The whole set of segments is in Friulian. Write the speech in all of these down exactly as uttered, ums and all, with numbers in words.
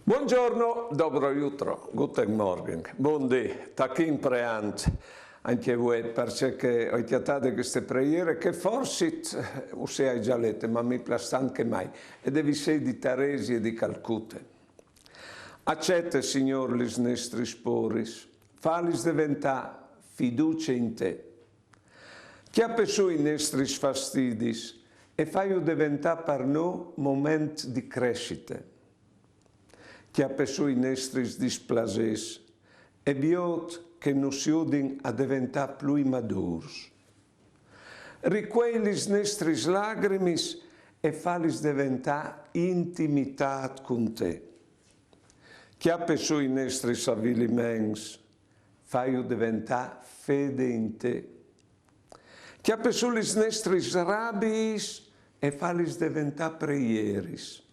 Buongiorno, dobro jutro, guten Morgen, bundì, tachìn preant, ancje vuê, parcè che o ai cjatade cheste preiere che forsit, eh, us ai za lete, ma mi plâs tant che mai, e devissei di Taresi e di Calcute. Acete, Signôr, lis nestris poris, falis deventâ fiducie in te. Cjape sù i nestris fastidis e faiu deventâ par nô moment di cressite. Cjape sù i nestris displasês e viôt che nus judin a deventâ plui madûrs. Ricuei lis nestris lagrimis e falis deventâ intimitât cun te. Cjape sù i nestris aviliments, faiu deventâ fede in te. Cjape sù lis nestris rabiis e falis deventâ preieris.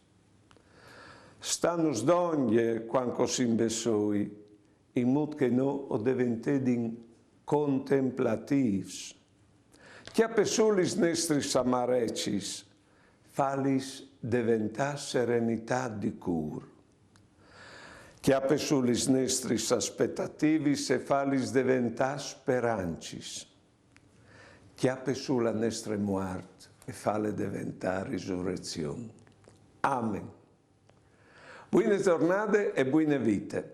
Sta-nus dongje cuant che o sin bessôi, in mût che nô o deventedin contemplatîfs. Cjape sù lis nestris amarecis, falis deventâ serenitât di cûr. Cjape sù lis nestris aspetativis e falis deventâ sperancis. Cjape sù la nestre muart e fale deventâ risurezion. Amen. Buine zornade e buine vite.